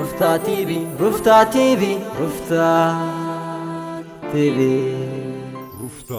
ሩፍታ ቲቪ፣ ሩፍታ ቲቪ፣ ሩፍታ ቲቪ። ሩፍታ።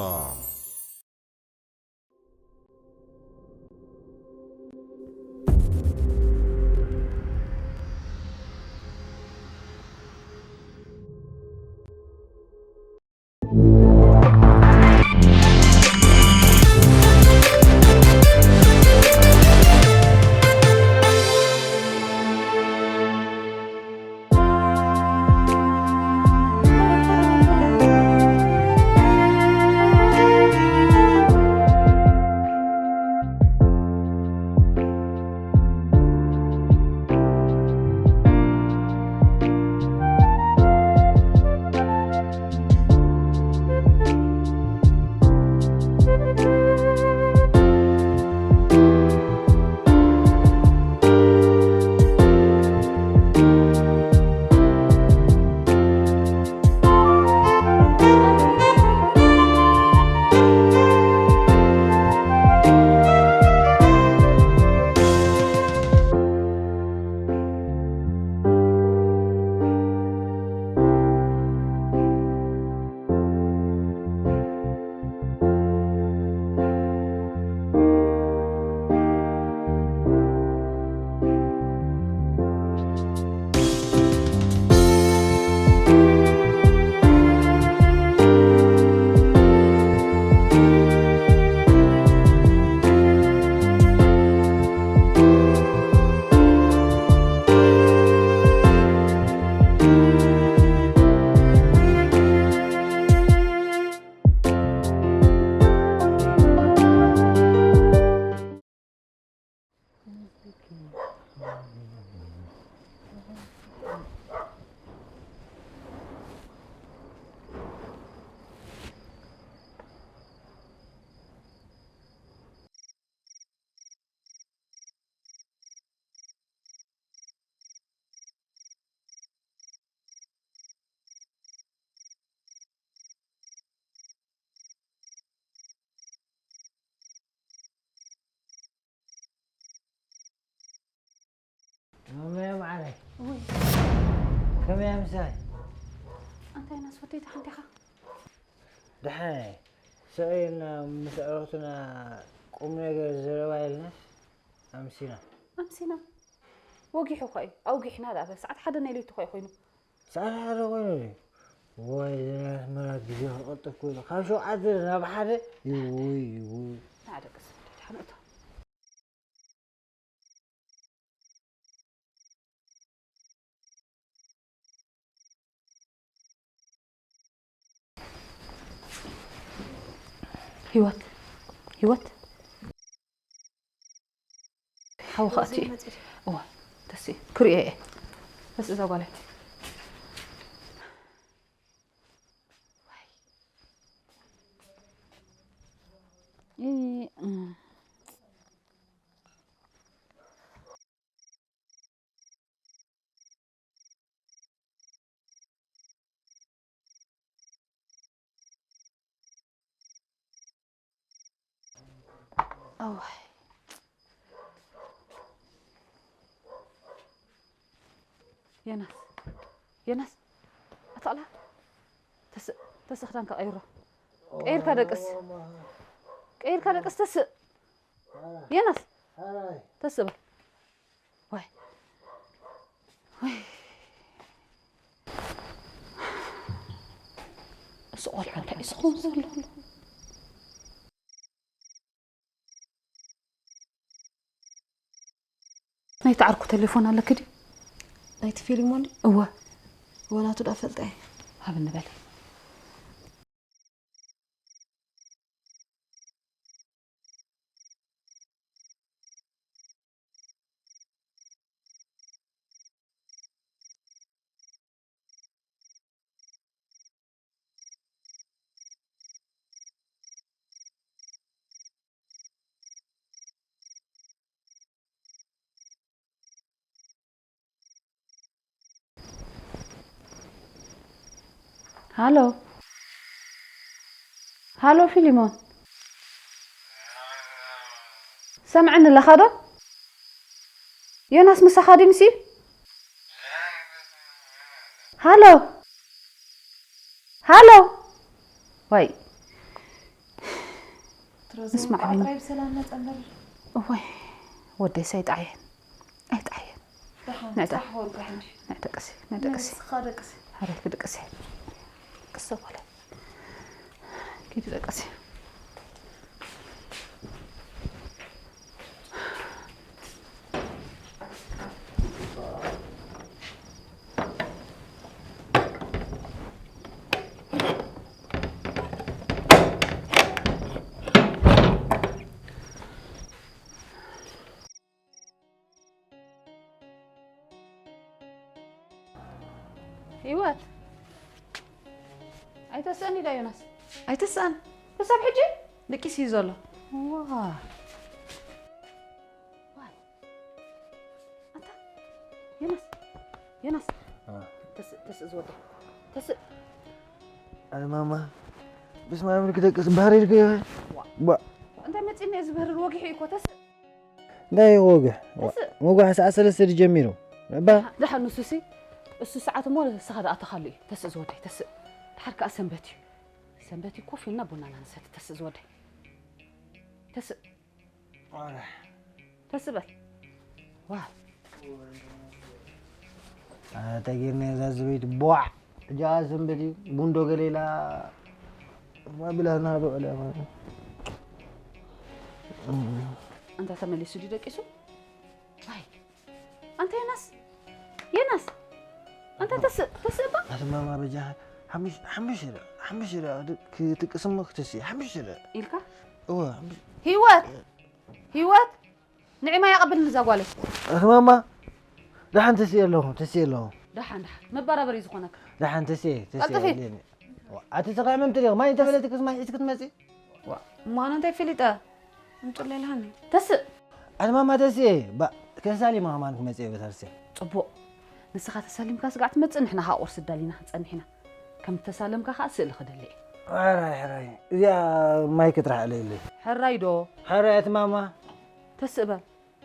ማመየ ማዓረይ። እወይ። ከመይ ኣምሳይ? ኣንታ ዮናስ ወደይ፣ ደሓን ዲኻ? ደሓን እየ። ስቕ ኢልና ምስ ኣዕሩኽትና ቁም ነገር ዘረባ ኢልናስ ኣምሲና። ኣምሲና? ወጊሑ እኳ እዩ። ኣውጊሕና ደኣ በል። ሰዓት ሓደ ናይ ለይቲ እኳ እዩ ኮይኑ። ሰዓት ሓደ ኮይኑ ድዩ? ወይ፣ ናይ ኣስመራ ግዜ ክቐልጥፍ ክኢሉ። ካብ ሸውዓተ ናብ ሓደ? ይውይ፣ ይውይ። ንዓ ደቅስ፣ ደሓን እቶ። ህይወት፣ ህይወት። ሓው ኸኣ እቲ እዩ። እዋ፣ ተስኢ፣ ክሪኦ እየ። ተስኢ እዛ ጓለይ። እ፣ እ። ኣዋይ። ዮናስ፣ ዮናስ፣ ኣታ ቃልያ፣ ተስእ፣ ተስእ፣ ክዳንካ ቀይሮ። ቀይርካ ደቅስ። ቀይርካ ደቅስ፣ ተስእ። ዮናስ፣ ተስእ በል። ዋይ። ዋይ። እሱ ቆልዓ እንታይ እዩ ዝኸውን ዘሎ? ናይቲ ዓርኩ ቴሌፎን ኣለኪ ድዩ? ናይቲ ፊሊሞን ድዩ? እወ። እወ፣ ናቱ ደኣ ፈልጠ እየ። ሃብኒ በሊ። ሃሎ። ሃሎ ፊሊሞን። ሰምዐኒ ኣለኻ ዶ? ዮናስ ምሳኻ ድዩ ምስኡ? ሃሎ፣ ሃሎ። ዋይ፣ ሮዛ፣ ምስማዕ እንኳዕ በይኒ። ጥራይ ብሰላም መጸ እምበር። እዋይ፣ ወደይ ኣይጣየን፣ ኣይጣየን። ደሓን፣ ንዕዳ። ጻሕ ወርቃ ሕጂ። ንዕዳ ቀሲ፣ ንዕዳ ቀሲ። ንስኻ ደቅሲ። ሓረክ ደቅሲ። ቅሰ በለ። ኪዲ ደቅሲ። ህይወት፣ ኣይተስእን ኢላ ዮናስ። ኣይተስኣን። ክሳብ ሕጂ? ደቂስ እዩ ዘሎ። ዋ። ዋይ። ኣታ፣ ዮናስ፣ ዮናስ። አ። ተስእ፣ ተስእ ዝወደ። ተስእ። ኣነ ማማ፣ ብስመ ኣብ ክደቅስ ባህር ኢልከዮ። ዋ። ባ። እንታይ መጺእኒ እየ ዝበርር ወጊሑ እዩ እኮ፣ ተስእ። እንታይ ወግሕ? ተስእ። ወግሕ ሰዓት ሰለስተ ድዩ ጀሚሩ? እባ። ደሓን ንሱ ሲ፣ እሱ ሰዓት እሞ ንስኻ ደኣ ተኻሉ እዩ። ተስእ ዝወደይ፣ ተስእ። ድሓር ከኣ ሰንበት እዩ። ሰንበት እዩ ኮፍ ኢልና ቡናና ንሰቲ፣ ተስእ ዝወደይ። ተስእ። ኣረ። ተስእ በል። ዋ። ኣረ፣ ተጌርና እዛ ዝበይት ቧዕ። እጃ ሰንበት እዩ። ቡንዶ ገሌላ። ማ ብላና በለ ማለት። ኣንታ ተመሊሱ ድዩ ደቂሱ? ኣይ። ኣንታ የናስ። የናስ። ኣንታ ተስእ፣ ተስእ እባ። ኣትማማ በጃ ሓምሽ-፣ ሓምሽ ኢለ፣ ሓምሽ ኢለ ክትቅስሞ ክትሲ፣ ሓምሽ ኢለ። ኢልካ? እወ፣ ሓምሽ-፣ ህይወት! ህይወት! ንዒማ ያቐብል ንዛ ጓለይ። ኣትማማ፣ ደሓን ተስእ ኣለኹ፣ ተስእ ኣለኹ። ደሓን፣ ደሓን። መባራበሪ ዝኾነካ። ደሓን ተስእ፣ ተስእ ቀልጥፊ። ኣለኒ። ዋ፣ ኣቲ ተቓመምቲ ዲኹ? ማይ እንተበለትክስ ማይ ሒዝኪ ክትመጺ? ዋ፣ እሞ ኣነ እንታይ ፈሊጠ? ኣምጽለይ ኢልሃኒ። ተስእ። ኣቲ ማማ ተስእ፣ ባ፣ ከሳሊማ ከማን ክመጽእ እየ በታ ተስእ። ጽቡቕ። ንስኻ ተሳሊምካ ስጋዕ ትመጽእ፣ ንሕና ኸኣ ቁርሲ ኣዳሊና ክንጸንሕ ኢና። ከም እተሳለምካ ኸኣ ስእሊ ክደሊ እየ። ሕራይ፣ ሕራይ። እዚኣ ማይ ክትረሕለይ ኢለይ። ሕራይ ዶ? ሕራይ ኣቲ ማማ። ተስእ በል።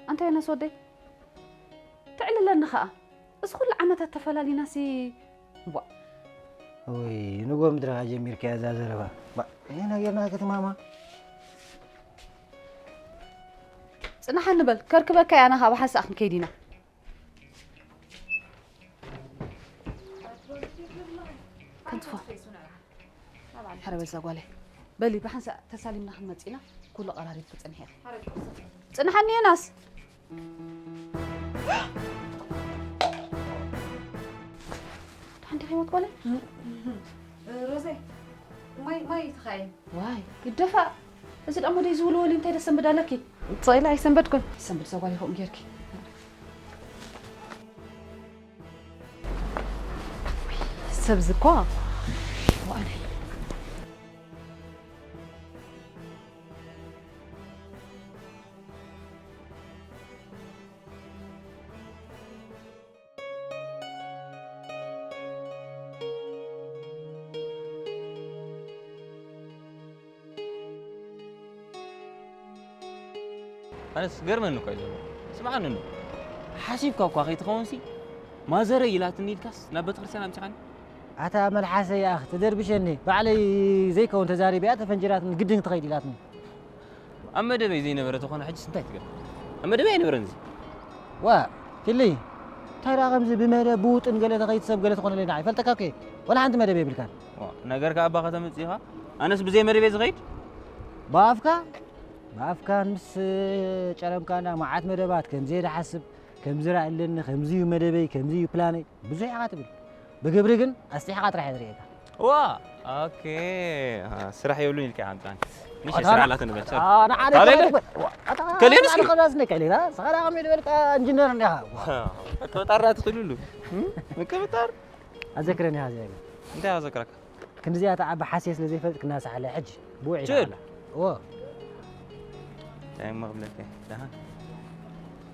ኣንታ ዮናስ ወደይ፣ ተዕልለኒ ኸኣ። እዚ ኹሉ ዓመታት ተፈላሊናሲ፣ ቧ። ወይ፣ ንጎ ምድርኻ ጀሚርካያ እዛ ዘረባ። ባ፣ ይሄ ነገርና ከተማማ። ጽናሕ ንበል፣ ከርክበካ እያ፣ ኣነ ኸኣ ብሓንሳእ ክንከይድ ኢና። ከንትፎ። ሕረ በዛ ጓለይ። በሊ፣ ብሓንሳእ ተሳሊምና ክንመጽእ ኢና። ኩሉ ቀራሪብኪ ጽንሒ ኢኺ። ጽንሓኒ ዮናስ። ደሓን ዲኺ ሞት ጓለይ? ሮዘይ፣ ማይ፣ ማይ ተኻየ። ዋይ፣ ይደፋእ። እዚ ደሞ ደይ ዝውልወል እንታይ ደሰንብድ ኣለኪ? ጸይላ ኣይሰንበድኩን። ሰንብድ ሰጓል ይኸውን ጌርኪ። ሰብ ዝኳ ዋዕለይ። ኣነስ ገርመኒ እኮ እዩ ዘሎ። ስምዓኒ እንዶ። ሓሲብካ እኳ ከይትኸውንሲ፣ ማዘረይ ኢላትኒ ኢልካስ ናብ ቤተክርስትያን ኣምጺኻኒ? ኣታ መልሓሰይ ኣኽ፣ ትደርብሸኒ። ባዕለይ ዘይከውን ተዛሪበያ ተፈንጅራትኒ፣ ግድን ክትኸይድ ኢላትኒ። ኣብ መደበይ ዘይነበረ ተኾነ ሕጅስ እንታይ ትገብር? ኣብ መደበይ ኣይነበረን እዚ። ዋ፣ ፊሊ፣ እንታይ ደኣ ከምዚ ብመደብ ብውጥን ገለ ተኸይድ ሰብ ገለ ትኾነለይ ንዓይ? ይፈልጠካ እኮ እየ። ወላ ሓንቲ መደብ የብልካን። ዋ፣ ነገርካ ኣባኻ ተምጽእ ኢኻ? ኣነስ ብዘይ መደበይ ዝኸይድ? ብኣፍካ? ብኣፍካን ምስ ጨረምካና መዓት መደባት፣ ከምዚ እየ ዝሓስብ፣ ከምዚ ራኢ ኣለኒ፣ ከምዚ እዩ መደበይ፣ ከምዚ እዩ ፕላነይ፣ ብዙሕ ኢኻ ትብል። ብግብሪ ግን ኣስጢሕኻ ጥራሕ እየ ዝርእየካ። ዋ፣ ኦኬ። አ፣ ስራሕ የብሉን ኢልካ ኢኻ ኣምጻኒ። ምሽ ኣታ ስራሕ ኣላ ትንበል ሰብ። ኣ፣ ንዓደ ኣታ ከመይ ለለ? ትበል? ዋ፣ ኣታ ከልየ ንስኪ። ንዓደ ከመይ ትበል? ንስኻ ደኣ ከመይ ዝበልካ ኢንጂነር እንዲኻ? ዋ፣ ምቅብጣር ዳ ትኽእልሉ? እም? ምቅብጣር? ኣዘክረኒ ሃዚ። እንታይ ኣዘክረካ? ክንዲዚኣ እታ ዓቢ ሓስየ ስለ ዘይፈልጥ ክናሳሕ ኣለ ሕጂ። ብውዒ ችል። ተዓላ። እዎ። እንታይ እሞ ክብለካ እየ? ደሓን።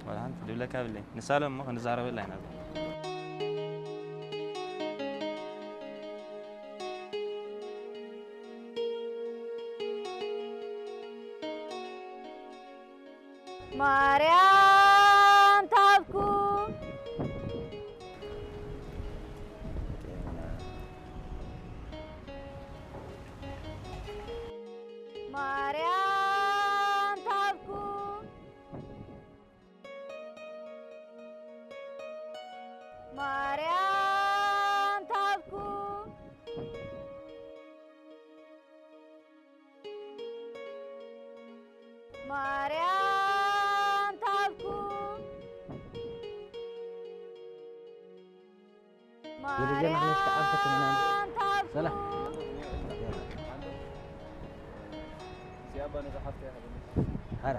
ዋላ ሓንቲ ድብለካ የብለይን። ንሳለም እሞ ክንዛረበላ ኢና። ማርያም ታብኩም። የልጅ ማሕለሽ ከዓል ፈትንና። ሰላም። ዚያባ ነዛ ሓፍተይ ሃበኒ። ሐረ።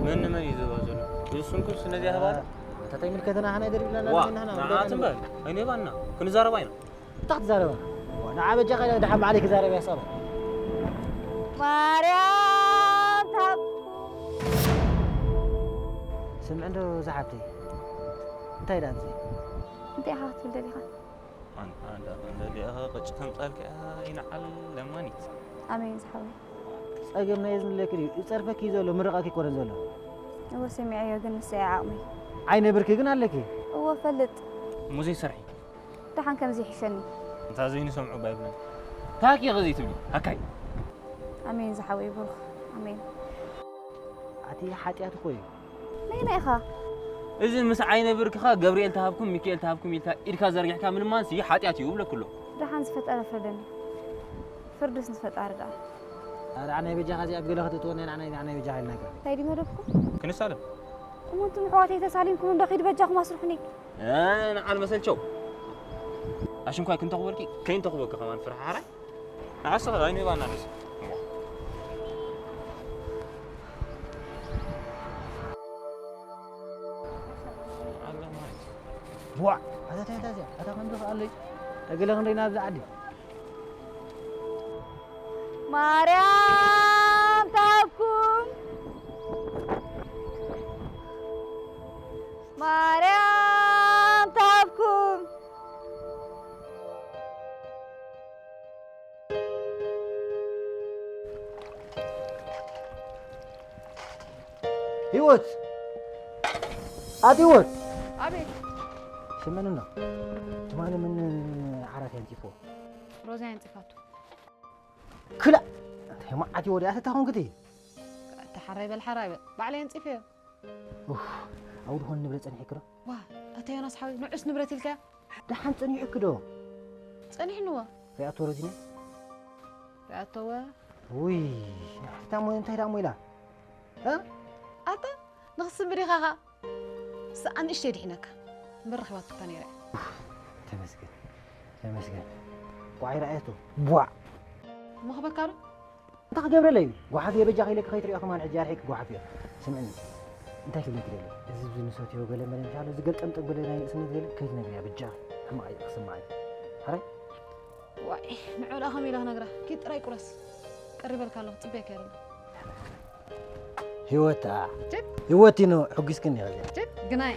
መን መን እዩ ዝህባ ዘሎ? እሱን ክስ ነዚያ ሃባ ኣሎ? እንታይ ይምልከተና? ሓና ይደርብና ዋ፣ ንሕና ንዓት እምበር፣ ኣይንህባና። ክንዛረብ ኣይና። እንታይ ክትዛረባ? ንዓ በጃኻ ኢለ ደሓን ባዕለይ ክዛረብ እያ ሳባ። ማርያም ታኩ። ስምዕ እንዶ ዝሓብተይ፣ እንታይ ደኣ እዚ? እንታይ ኢኻ ክትብል ደሊኻ? ኣን-፣ ኣንዳ፣ ኣንዳ ዲኣኻ ቅጭ ከምጻልካ ኢኻ ይንዓል ለማኒት። ኣሜን ዝሓወይ። ጸገም ናይ እዝኒ ኣለኪ ድዩ? ይጸርፈኪ እዩ ዘሎ፣ ምርቓኪ ኣይኮነን ዘሎ። እወ ሰሚዐዮ፣ ግን ንሰይ ዓቕመይ። ዓይነ ብርኪ ግን ኣለኪ። እወ ፈልጥ። ሙዘይ ሰርሒ። ደሓን ከምዚ ይሕሸኒ። እንታ ዘይንሰምዖ ባይብለን። ታኪ ኸዚ ትብሊ፣ ሃካይ። ኣሜን ዝሓወይ ብሩኽ። ኣሜን። ኣቲ ሓጢኣት እኮ እዩ። ነይና ኢኻ? እዚ ምስ ዓይነ ብርክኻ ገብርኤል ተሃብኩም፣ ሚካኤል ተሃብኩም ኢልካ ኢድካ ዘርጊሕካ ምልማንሲ ሓጢኣት እዩ እብለኩ ኣሎ። ደሓን ዝፈጠረ ፍረደኒ። ፍርድስ ንፈጣሪ ደኣ። ኣረ ኣናይ በጃኻ እዚኣ ብገለ ክትእትወና ኢና፣ ኣናይ፣ ኣናይ በጃኻ ኢልናካ። እንታይ ድዩ መደብኩም? ክንሳለም። እሞ እንቱም ኣሕዋተይ ተሳሊምኩም እንዶ ኺድ በጃኹም ኣስርሑኒ። እ፣ ንዓል መሰልቸው። ኣሽንኳይ ክንተኽበልኪ፣ ከይንተኽበልኪ ከማን ፍርሒ ሓራይ። ንዓስ ኸ ኣይንህባና ንስ። ኣለ ማለት። ቡዋ፣ ኣታ፣ ኣታ፣ ኣታ፣ ኣታ፣ ከምዚ ኸኣለይ። ተገለ ክንደይ ናብዚ ዓዲ። ማርያም ታብኩም፣ ማርያም ታብኩም። ህይወት! ኣቲ ህይወት! ኣቤት። ስመንና፣ ትማሊ ምን ዓራት ያንጽፎ? ሮዛ ያንጽፋቱ። ክላ! እንታይ መዓት ይወዲ ኣተታ ኾንክቲ? ተሓራይ በል ሓራይ በል። ባዕለይ ኣንጺፈዮ። ኡፍ፣ ኣብኡ ዝኾነ ንብረት ጸኒሕኪ ዶ? ዋ፣ ኣታ ዮናስ ሓወይ፣ ንዑስ ንብረት ኢልካዮ? ደሓን ጸኒሑኪ ዶ? ጸኒሕንዎ። ሪኣቶ ሮዚነ? ሪኣቶ ወ? ውይ፣ ናሕፍታ እሞ እንታይ ደኣ እሞ ኢላ? እ? ኣታ፣ ንኽስምር ኢኻ ኸኣ። ንሳ ንእሽተይ ድሒነካ። እምበር ረኺባቶ እኳ ነይራ እያ። ተመስገን፣ ተመስገን። ቋዒራ እያ እቶ። ቧዕ! እሞ ክበካ ዶ? እንታይ ክገብረለይ? ጓሓፍ እየ በጃ ከይለኪ ከይትሪኦ ከማን ሕጂ ኣርሒቂ ጓሓፍ እየ። ስምዕኒ፣ እንታይ ክብለኪ ደሊ? እዚ ኣብዚ ንሰትዮ ገለ መለ ምሻሎ ዝገልጠምጠም ገለ ናይ ንእስነት ገለ ከይትነግርያ በጃ። ሕማቕ እዩ ክስማዕ እዩ። ሓራይ? ዋይ፣ ንዑ ደኣ ከመይ ኢለ ክነግራ? ኪድ ጥራይ ቁረስ። ቀሪበልካ ኣለኹ፣ ጽበየካ እየ። ህይወታ። ችክ። ህይወት ኢኖ፣ ሕጒስክን እየ ከዚኣ። ችክ፣ ግናይ።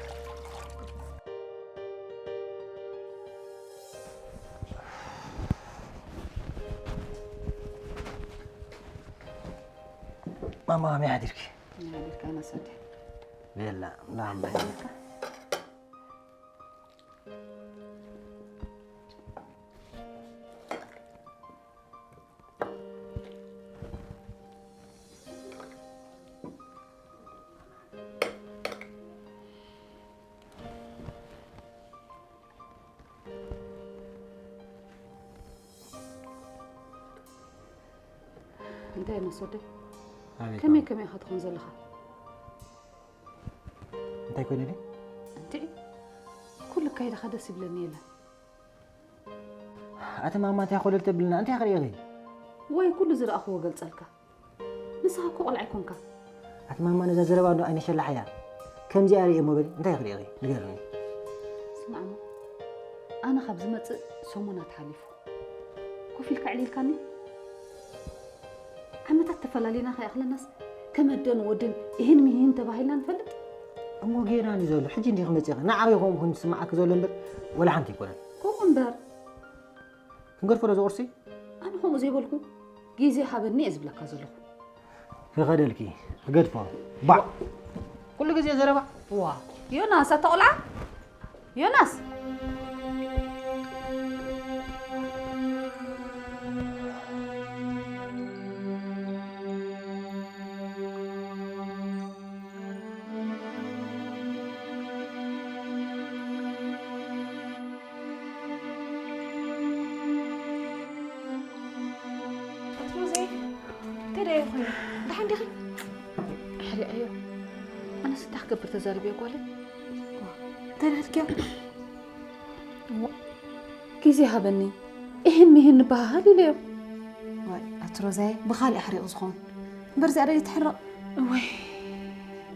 ማማ፣ ከመይ ሓዲርኪ? ከመይ ሓዲርካ፣ ኣና ሰዲ? ቤላ፣ ላም። እንታይ መስ ወደይ? ኣቤት ከመይ ማማ። ከመይ ኢኻ ትኾን ዘለኻ? እንታይ ኮይነ ድዩ? እንድዒ፣ ኩሉ ኣካይዳኻ ደስ ይብለኒ የለን። ኣቲ ማማ እንታይ ኮለል ተብልና እንታይ ክርእኺ? ወይ ኩሉ ዝረኣኽዎ ገልጸልካ። ንስኻ እኮ ቆልዓ ኣይኮንካ። ኣቲ ማማ ነዛ ዘረባ እንዶ ኣይነሸላሓያ። ከምዚኣ ርእየ እሞ በሊ እንታይ ክርእኺ? ንገርኒ። ስማዕማ፣ ኣነ ካብ ዝመጽእ ሰሙናት ሓሊፉ። ኮፍ ኢልካ ዕሊልካኒ? ዓመታት ተፈላሊና ከይኣኽለናስ ከም ኣደን ወድን እህን ምሂን ተባሂልና ንፈልጥ? እሞ ጌና እዩ ዘሎ። ሕጂ እንዲኺ መጺኻ ንዓኺ ከምኡ ዝስምዓኪ ዘሎ እምበር ወላ ሓንቲ ኣይኮነን። ከምኡ እምበር። ክንገድፎ ዶ እዚ ቁርሲ? ኣነ ከምኡ ዘይበልኩ ግዜ ሃበኒ እየ ዝብለካ ዘለኹ። ክኸደልኪ፣ ክገድፎ። ባዕ! ኩሉ ግዜ ዘረባ። ዋ፣ ዮናስ፣ ኣታ ቆልዓ? ዮናስ! ኣቲ ሮዘይ፣ እንታይ ደኣ ኮይኑ? ደሓን ዲኺ? ሕሪዐዮ። ኣነስ እንታይ ክገብር ተዛሪበዮ ጓለይ? እንታይ ናትኪያ? እሞ ግዜ ሃበኒ። ይህን ይህን ንበሃሃል ኢለዮ። ዋይ ኣቲ ሮዛየ፣ ብኻልእ ሕሪቕ ዝኾን እምበር እዚኣ ዶ ትሕረቕ? እወይ፣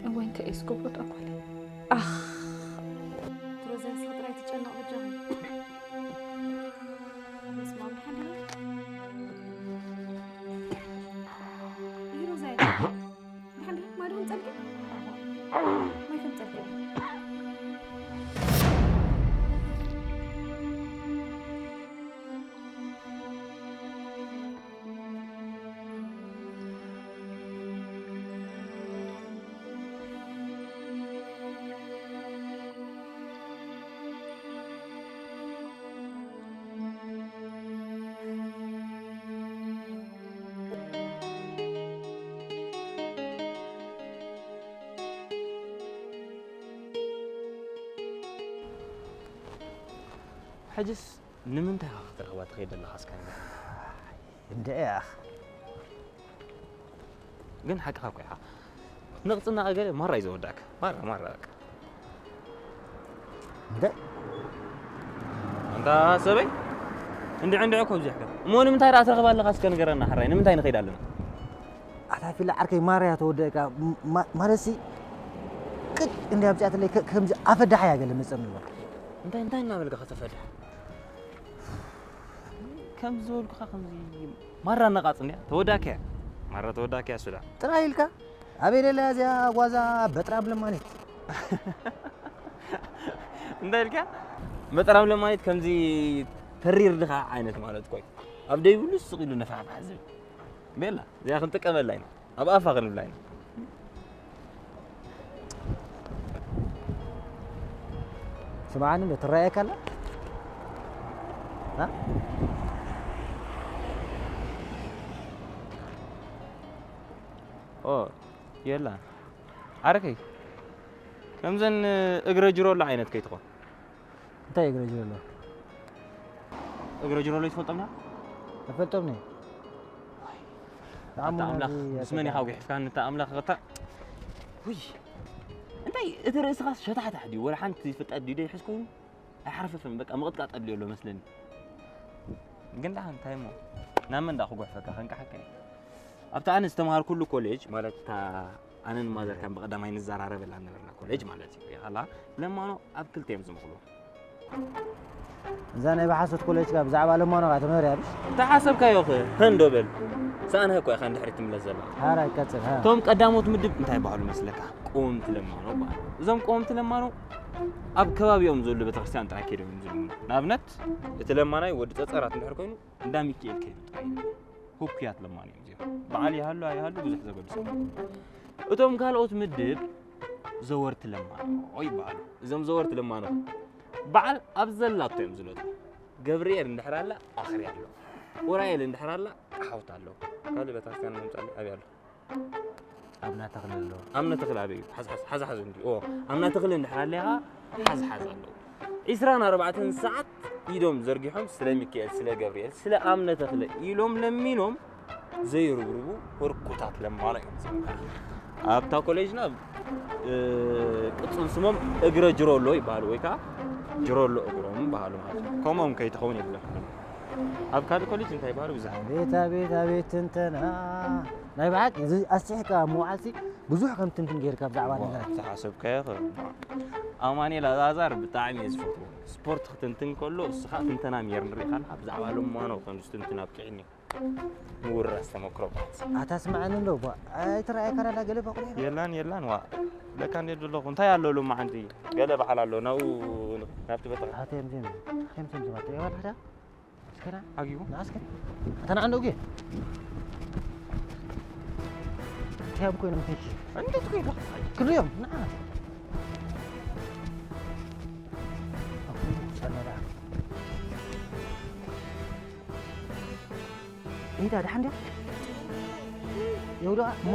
እወይ፣ እንታይ እየ ዝገብሮ ደኣ ጓለይ? ኣኽ። ኣቲ ሮዛየ፣ ንስኺ ጥራይ ትጨነቕ በጃኺ። በስመ ኣብ፣ ድሓን ዲኺ? ይህ ሮዛየ። ድሓን ዲኺ? ማይ ዶ ከምጸልኪ? ማይ ከምጸልኪ። ሕጅስ ንምንታይ ኢኻ ክትረኽባ ትኸይድ ዘለኻ እስከ ንገረኒ? እንድዒ ኣኽ። ግን ሓቅኻ እኮ ኢኻ። ንቕጽና ገለ ማራ እዩ ዘወዳእካ። ማራ፣ ማራ በቃ። እንደ ኣንታ ሰበይ፣ እንድዒ እንድዒ እኮ ኣብዚሕካ። እሞ ንምንታይ ደኣ ትረኽባ ኣለኻ እስከ ንገረና ሕራይ? ንምንታይ ንኸይድ ኣለና? ኣታ ፊላ ዓርከይ ማራ እያ ተወደእካ። ማ-፣ ማለትሲ ቅጭ እንድያ ኣብዚኣትለይ ከ-፣ ከምዚ ኣፈዳሓ እያ ገለ መጸኒ እሞ። እንታይ፣ እንታይ እናበልካ ከተፈድሕ? ከምዚ ዝበልኩኻ ከምዚ ማራ ነቓጽ እንድያ፣ ተወዳእካያ። ማራ ተወዳእካያ ሱዳ። ጥራይ ኢልካ? ኣበይ ደለያ እዚኣ ጓዛ በጥራም ለማኒት? እንታይ ኢልካ? በጥራም ለማኒት ከምዚ ተሪር ድኻ ዓይነት ማለት እኮ እዩ። ኣብ ደይብሉ ስቕ ኢሉ ነፋሕፋሕ ዝብል። ቤላ፣ እዚኣ ክንጥቀመላ ኢና። ኣብ ኣፋ ክንብላ ኢና። ስምዓኒ እንዶ ትረኣየካ ኣላ? እ? ኦ፣ የላ። ዓርከይ፣ ከምዘን እግረ ጅሮላ ዓይነት ከይትኾን። እንታይ እግረ ጅሮላ? እግረ ጅሮላ ይትፈልጦም ዲኻ? ኣይፈልጦምን እየ። ኣታ ኣምላኽ፣ ምስ መን ኢኻ ጒሒፍካኒ? ኣታ ኣምላኽ፣ ኣታ፣ ውይ፣ እንታይ እቲ ርእስኻስ ሸታሕታሕ ድዩ? ወላ ሓንቲ ፍልጠት ድዩ ዘይሕዝ ኮይኑ? ኣይሓርፍፍን፣ በቃ ምቕጥቃጥ ኣድልዮ ኣሎ መስለኒ። ግን ደኣ እንታይ እሞ፣ ናብ መን ደኣ ክጉሕፈካ? ከንቃሓካ እዩ። ኣብታ ኣነ ዝተምሃርኩሉ ኮሌጅ፣ ማለት እታ ኣነን ማዘርካን ብቐዳማይ ንዘራረበላ ነበርና ኮሌጅ ማለት እዩ። ይኸላ ለማኖ ኣብ ክልተ እዮም ዝምኽሉ። እዛ ናይ ብሓሶት ኮሌጅካ ብዛዕባ ለማኖ ከኣ ትምህር እያ፣ ብሽ? ተሓሰብካዮ ኸ? ህን ዶ በል። ሳእንሀ እኮ ኢኻ ንድሕሪት ትምለስ ዘላ። ሓራይ ቀጽል፣ ሃ። እቶም ቀዳሞት ምድብ እንታይ ይበሃሉ መስለካ? ቀወምቲ ለማኖ ይበሃሉ። እዞም ቀወምቲ ለማኖ ኣብ ከባቢኦም ዘሎ ቤተክርስትያን ጥራይ ከይዶም እዮም ዝልምኑ። ንኣብነት፣ እቲ ለማናይ ወዲ ጸጸራት እንድሕር ኮይኑ፣ እንዳ ሚካኤል ከይዱ ጥራይ እዩ። ህኩያት ለማኖ እዮም እዚኦም። በዓል ይሃሉ ኣይሃሉ ብዙሕ ዘገድሶም። እቶም ካልኦት ምድብ ዘወርቲ ለማኖ ይበሃሉ። እዞም ዘወርቲ ለማኖ በዓል ኣብ ዘላቶ እዮም ዝነጥሩ። ገብርኤል እንድሕር ኣላ ኣኽሪ ኣሎ። ኡራኤል እንድሕር ኣላ ቀሓውት ኣሎ። ካልእ ቤተክርስትያን መምጻሊ ኣበይ ኣሎ? ኣብና ተኽሊ ኣሎ። ኣምነ ተኽሊ ኣበይ እዩ? ሓዝ፣ ሓዝ፣ ሓዝ፣ ሓዝ እንዲ። ኦ፣ ኣምና ተኽሊ እንድሕር ኣሊኻ፣ ሓዝ፣ ሓዝ ኣለዉ። ዒስራን ኣርባዕተን ሰዓት ኢዶም ዘርጊሖም ስለ ሚካኤል፣ ስለ ገብርኤል፣ ስለ ኣምነ ተኽሊ ኢሎም ለሚኖም ዘይርብርቡ ህርኩታት ለማኖ እዮም። ኣብታ ኮሌጅና፣ እ፣ ቅጽል ስሞም እግረ ጅሮሎ ይበሃሉ፣ ወይ ከኣ ጅሮሎ እግሮም ይበሃሉ ማለት እዩ። ከምኦም ከይትኸውን የብለካ። ኣብ ካልእ ኮሌጅ እንታይ ይበሃሉ ብዙሕ። ኣቤት፣ ኣቤት፣ ኣቤት ትንተና። ናይ ብሓቂ እዚ ኣስሒቕካ ምውዓልሲ ብዙሕ ከም ትንትን ጌርካ ብዛዕባ ዋ፣ ነገራት። ዝሓሰብካዮ ኸ-፣ ኣማኑኤል ኣልኣዛር ብጣዕሚ እየ ዝፈትዎ። ስፖርት ክትንትን ከሎ፣ እስኻ ትንተና ሜር ንሪኢኻ ኣለኻ፣ ብዛዕባ ለማኖ ከም ዝትንትን ኣብቂዕኒ። ምውራስ ተመክሮ በዓል ሰብ። ኣታ ስምዓኒ እንዶ፣ ቧ፣ ኣይትረኣየካ ዳዳ ገለ በቑሉ ኢኻ። የላን፣ የላን፣ ዋ። ለካ እንዴት ዘለኹ፣ እንታይ ኣሎ ሎማዓንቲ? ገለ በዓል ኣሎ፣ ናብኡ፣ ናብቲ ቤተ ኣታ የምዜም፣ የምዜም ዝባል፣ ትሪእዋ ኣለኻ? እስከ ና። ዓጊቡ? ና እስከ። ኣታ ንዓ እንዶ ጌ። እንታይ ኣብ ኮይኖም ትንሽ? እንዴት ኮይኖም? ክንሪኦም፣ ንዓ። ኣኩሉ ጸለላ። ኢዳ ደሓን ድያ? የውዳ፣ እሞ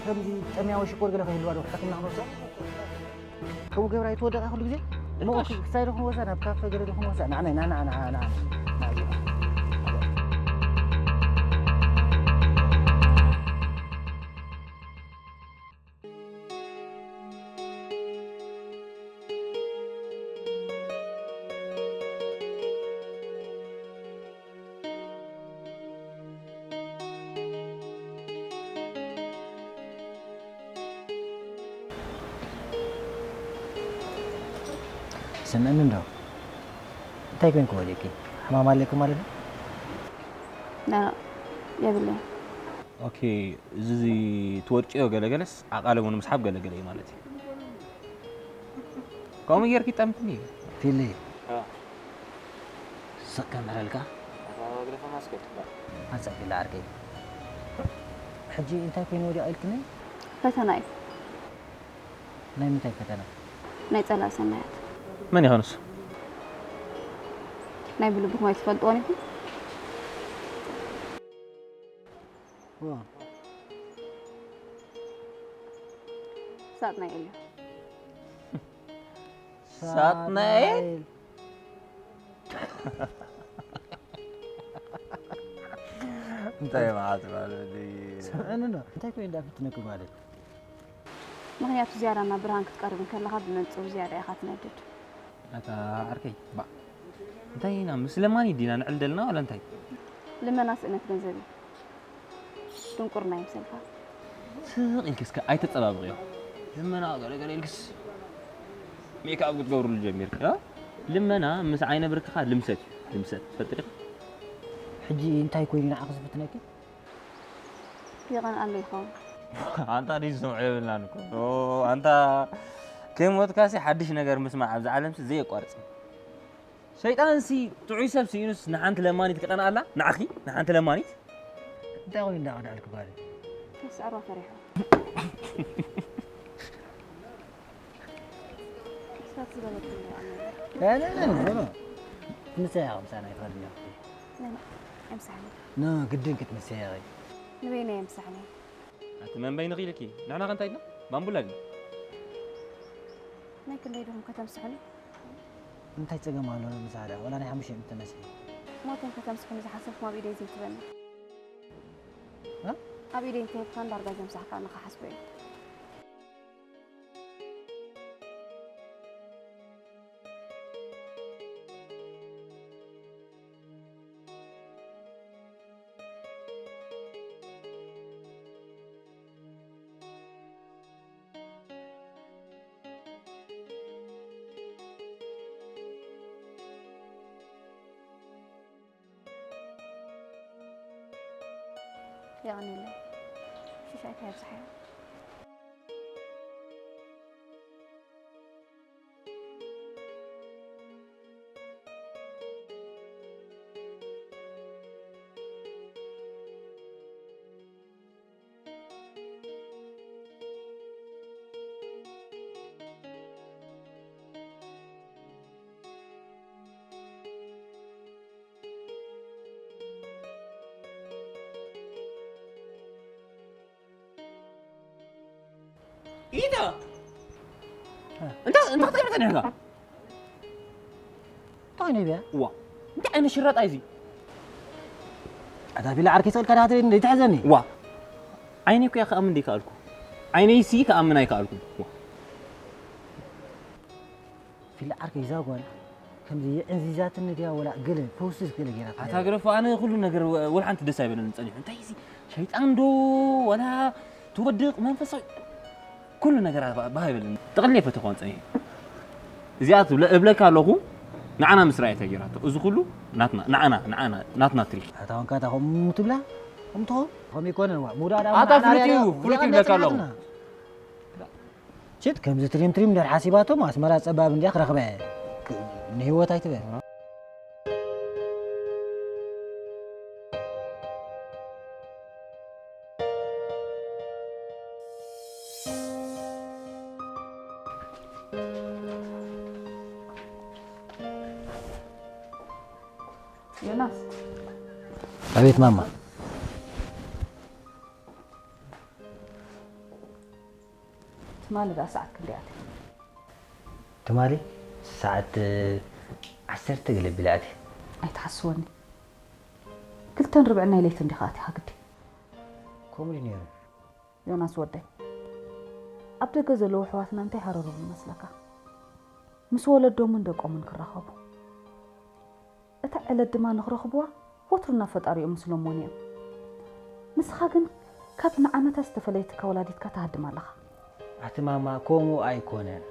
ከምዚ ጠምያዊ ሽኮር ገለ ከይህልዋ ዶ ሕክምና ክንወስዶ? ከምኡ ገብራ ይትወደቕ ኩሉ ግዜ? እሞ እሺ። ክሳይ ዶ ክንወስዳ? ናብ ካፈ ገለ ዶ ክንወስዳ? ንዓ፣ ንዓ፣ ንዓ፣ ንዓ፣ ንዓ፣ ንዓ። ስምዕኒ እንዶ እንታይ ኮይንኩ ወዲቂ? ሕማም ኣለኪ ማለት ነው? ና የብለይ። ኦኬ፣ እዚ ትወድቂዮ ገለገለስ ዓቃለ እውን ምስሓብ ገለገለ እዩ ማለት እዩ። ከምኡ ጌርኪ ጠምትኒ። ፊሊ ስቕ ከምሕረልካ። ኣንጻር ፊሊ ዓርከይ፣ ሕጂ እንታይ ኮይኑ ወዲቕ ኢልክኒ? ፈተና እዩ። ናይ ምንታይ ፈተና? ናይ ጸላእ ሰናያት። መን ይኸኑስ? ናይ ብልብኹም ኣይትፈልጥዎን ኢኹም። ሳጥናኤል እዩ። ሳጥናኤል? እንታይ ማለት ማለት እዩ? ስምዕኒ ዶ እንታይ ኮይኑ እንዳፈትነኪ ማለት? ምኽንያቱ ዝያዳ ናብ ብርሃን ክትቀርብ እንከለኻ ብመንጽሩ ዝያዳ ኢኻ ትነድድ። ኣታ ዓርከይ፣ ባ እንታይ ኢና ምስ ለማኒ ዲና ንዕልደልና ዋላ እንታይ? ልመና ስእነት ገንዘብ እዩ። ድንቁርና ይምሰልካ። ስቕ ኢልኪ እስከ ኣይተጸባብቕዮ። ልመና ገለገለ ኢልክስ ሜክኣፕ ክትገብርሉ ጀሚርኪ። እ? ልመና ምስ ዓይነ ብርክኻ ልምሰት እዩ። ልምሰት ትፈልጢ ዲኺ? ሕጂ እንታይ ኮይኑ ንዓኺ ዝፍትነኪ? ይቐንኣሉ ይኸውን። ኣንታ ድዩ ዝሰምዖ የብልናን እኮ። ኦ፣ ኣንታ ከይሞትካሲ ሓድሽ ነገር ምስማዕ ኣብዚ ዓለምሲ ዘየቋርጽ። ሸይጣንሲ ጥዑይ ሰብ ስኢኑስ ንሓንቲ ለማኒት ክቐንኣላ? ንዓኺ ንሓንቲ ለማኒት? እንታይ ኮይኑ እንዳቐንኣልኪ ጓለይ? ተስዕሮ ፈሪሑ። እሳት ዝበለትኒ እያ ኣነ። لا لا لا لا لا. ምሳይ ኢኻ ምሳና ይፈርድ። لا لا ኣይምሳሕኒ። ኖ ግድን ክትምስያ ኢኺ። ንበይነይ ኣይምሳሕኒ። ኣቲ መንበይ ንኽኢልኪ ንሕና ከንታይ ኢልና? ባምቡላ ድና? ናይ ክንደይ ድኹም ከተምስሑኒ? እንታይ ጸገም ኣሎ ምሳዳ? ወላ ናይ ሓሙሽተ ሚእቲ ተመስሒ። ሞተን ከተምስሑኒ ዝሓሰብኩም ኣብ ኢደይ ዘይትበኒ። እ? ኣብ ኢደይ እንተሂብካን ዳርጋ ዘምሳሕካ ንኽሓስቦ እየ። የቐንየለይ። ሽሻይ ከየብዝሓዮ። ኢታ እንታ እንታ ክትገብር ተኒሕካ? እንታይ ነቢያ? ዋ እንታይ ዓይነት ሽራጣ እዩ እዚ? ኣታ ፊላ ዓርከይ ሰልካ ዳትሪ እንደ ተሕዘኒ። ዋ ዓይነይ እኮ እያ ክኣምን ዘይከኣልኩ። ዓይነይሲ ክኣምን ኣይከኣልኩ። ዋ ፊላ ዓርከይ እዛ ጓል ከምዚ የዕንዚዛትኒ ድያ ወላ ገለ ፈውስስ ገለ ጌራ ኣታ ገረፎ ኣነ ኩሉ ነገር ወ- ወላ ሓንቲ ደስ ኣይበለኒ ጸኒሑ። እንታይ እዚ ሸይጣን ዶ ወላ ትወድቕ መንፈሳዊ ኩሉ ነገር ባህ ኣይበለኒ። ጥቕልል እየ ፈተኳን ጸኒሑ። እዚኣ ትብለ እብለካ ኣለኹ ንዓና ምስ ረኣየታ ጌራቶ። እዚ ኩሉ ናትና ንዓና ንዓና ናትና ትሪክ። ኣታ ወንካ እታ ከምኡ ትብላ ከምትኾን ከም ይኮነን ዋ ሙዳ ዳ ኣታ ፍሉጥ እዩ ፍሉጥ እዩ ይብለካ ኣለኹ። ሽት ከምዚ ትሪም ትሪም እንድሕር ሓሲባቶም ኣስመራ ጸባብ እንድያ ክረኽበ እየ። ክ- ንህይወት ኣይትበል። ዮናስ ኣቤት ማማ። ትማሊ ደኣ ሰዓት ክንደይ ኣትያ? ትማሊ ሰዓት ዓሰርተ ገለ ቢላ ኣትየ። ኣይትሓስወኒ። ክልተን ርብዕን ናይ ለይቲ እንዲኻ ኣቲኻ ግዲ። ከምኡ ድዩ ነይሩ? ዮናስ ወደይ፣ ኣብ ደገ ዘለዉ ኣሕዋትና እንታይ ሃረሩ ይመስለካ? ምስ ወለዶምን ደቆምን ክራኸቡ። እታ ዕለት ድማ ንኽረኽብዋ ወትሩ ናብ ፈጣሪኦም ምስሎሞን እዮም። ንስኻ ግን ካብ ንዓመታት ዝተፈለየትካ ወላዲትካ ትሃድም ኣለኻ። ኣቲ ማማ ከምኡ ኣይኮነን።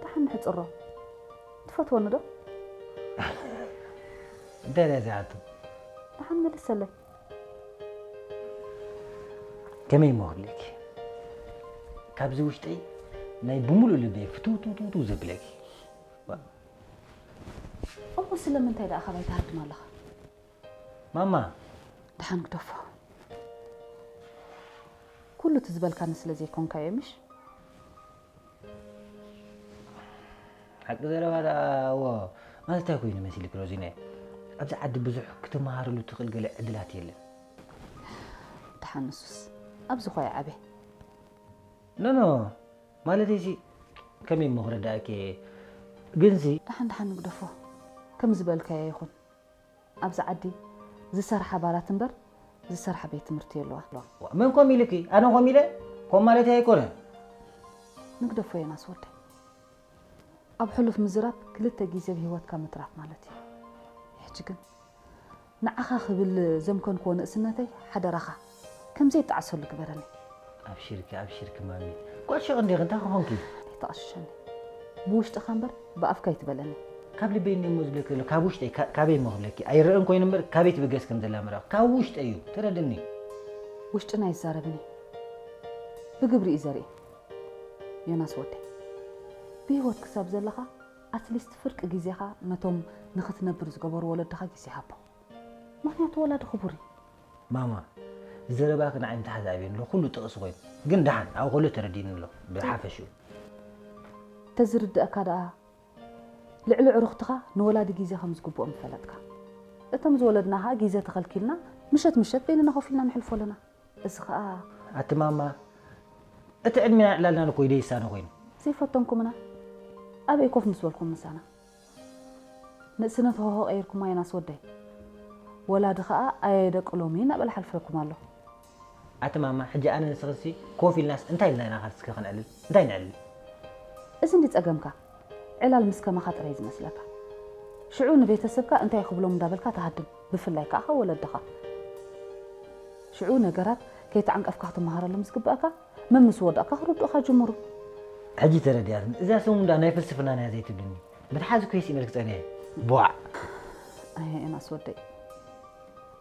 ደሓን ሕጽሮ። ፈትወኒ ዶ? እንታይ ናይ ዝሓቱ? ደሓን መልሰለይ። ከመይ እሞ ክብለኪ? ካብዚ ውሽጠይ ናይ ብምሉእ ልበይ ፍትው ትው ትው ትው ዘብለኪ። እሞ ስለምንታይ ደኣ ካባይ ትሃድም ኣለኻ? ማማ፣ ደሓን ግደፎ። ኩሉ እቲ ዝበልካኒ ስለ ዘይኮንካዮ ምሽ? ሓቂ ዘረባ ደኣ እዎ። ማለት እንታይ ኮይኑ መሲልኪ ሮዚናየ? ኣብዚ ዓዲ ብዙሕ ክትመሃርሉ ትኽእል ገለ ዕድላት የለን። ደሓን ንሱስ ኣብዚ ኾ ይዓበ። ኖ ኖ፣ ማለተይሲ ከመይ እሞ ክረዳእኪ እየ። ግንሲ ደሓን ደሓን ንግደፎ። ከም ዝበልካዮ ይኹን። ኣብዚ ዓዲ ዝሰርሓ ባራት እምበር ዝሰርሓ ቤት ትምህርቲ የለዋ። ዋ፣ መን ኮም ኢልኪ? ኣነ ኮም ኢለ? ኮም ማለት ኣይኮነን። ንግደፎ ዮናስ ወደይ። ኣብ ሕሉፍ ምዝራብ ክልተ ግዜ ብህይወትካ ምትራፍ ማለት እዩ። ሕጂ ግን ንዓኻ ክብል ዘምከንክዎ ንእስነተይ ሓደራኻ ከምዘይጠዓሰሉ ግበረኒ። ኣብሽርኪ፣ ኣብሽርኪ ማሚ። ኩዕሾ እንዲኺ እንታይ ክኾንኪ? ኣይተቐሽሸኒ። ብውሽጥኻ እምበር ብኣፍካ ኣይትበለኒ። ካብ ልበይ እኒኦሞ ዝብለኪ ዘሎ ካብ ውሽጠይ፣ ካ-፣ ካበይ እሞ ክብለኪ? ኣይረእን ኮይኑ እምበር ካበይ ትብገስ ከም ዘላ ምረኣኹ። ካብ ውሽጠይ እዩ። ተረድኒ። ውሽጥና ኣይዛረብን እዩ። ብግብሪ እዩ ዘርኢ። ዮናስ ወደይ፣ ብህይወት ክሳብ ዘለኻ ኣትሊስት ፍርቂ ግዜኻ ነቶም ንኽትነብር ዝገበሩ ወለድኻ ግዜ ሃቦ። ምኽንያቱ ወላዲ ክቡር እዩ። ማማ፣ ዘረባኺ ንዓይ ምትሓዝ ኣብየን ኣሎ፣ ኩሉ ጥቕሲ ኮይኑ። ግን ደሓን፣ ኣብ ኩሉ ተረዲእኒ ኣሎ፣ ብሓፈሽኡ። ተዝርድኣካ ደኣ ልዕሊ ዕሩኽትኻ ንወላዲ ግዜ ከም ዝግብኦም ምፈለጥካ። እቶም ዝወለድና ኸኣ ግዜ ተኸልኪልና ምሸት ምሸት በይንና ኮፍ ኢልና ንሕልፎ ኣለና። እዚ ኸኣ ኣቲ ማማ፣ እቲ ዕድሜና ዕላልናን እኮ እዩ ደይሳነ ኮይኑ። ዘይፈተንኩምና ኣበይ ኮፍ ምስ በልኩም ምሳና? ንእስነት ሆሆ ቀይርኩማ ዮናስ ወደይ። ወላዲ ኸኣ ኣየ ደቂ ሎሚ እናበለ ሓልፈኩም ኣሎ። ኣቲ ማማ፣ ሕጂ ኣነ ንስኽሲ ኮፍ ኢልናስ እንታይ ኢልና ኢና ካልስከ ክንዕልል? እንታይ ንዕልል? እዚ እንዲ ጸገምካ፣ ዕላል ምስ ከማኻ ጥራይ ዝመስለካ። ሽዑ ንቤተሰብካ እንታይ ክብሎም እንዳበልካ ትሃድም፣ ብፍላይ ከኣ ወለድኻ። ሽዑ ነገራት ከይተዓንቀፍካ ክትመሃረሎም ዝግብኣካ፣ መምስ ወዳእካ ክርድኡኻ ጅምሩ። ሕጂ ተረዲኣትኒ። እዛ ሰሙን ደኣ ናይ ፍልስፍና ናይ ዘይትብልኒ። ምትሓዝ እኮ የስኢነልክ ጸኒሐ። ቧዕ። ኣየ ዮናስ ወደይ፣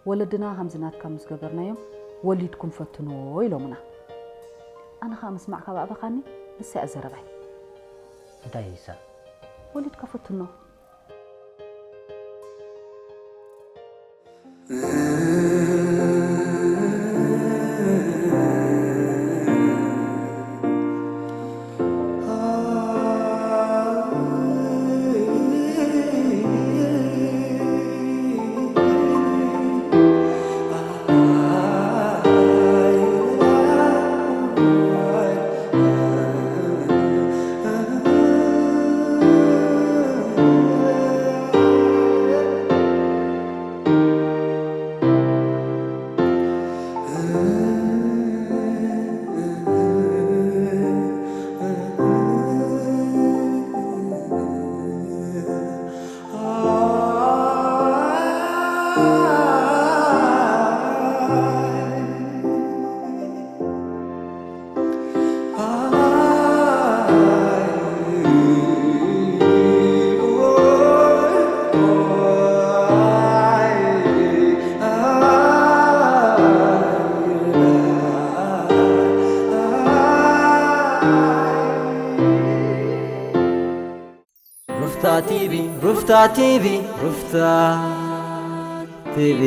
ወለድና ከምዚ ናትካ ምስ ገበርናዮም ወሊድኩም ፈትንዎ ኢሎምና። ኣነ ኸኣ ምስማዕካ ብኣበኻኒ ንሳ እያ ዘረባይ። እንታይ ይሳ? ወሊድካ ፈትኖ። ሩፍታ ቲቪ ሩፍታ ቲቪ ሩፍታ ቲቪ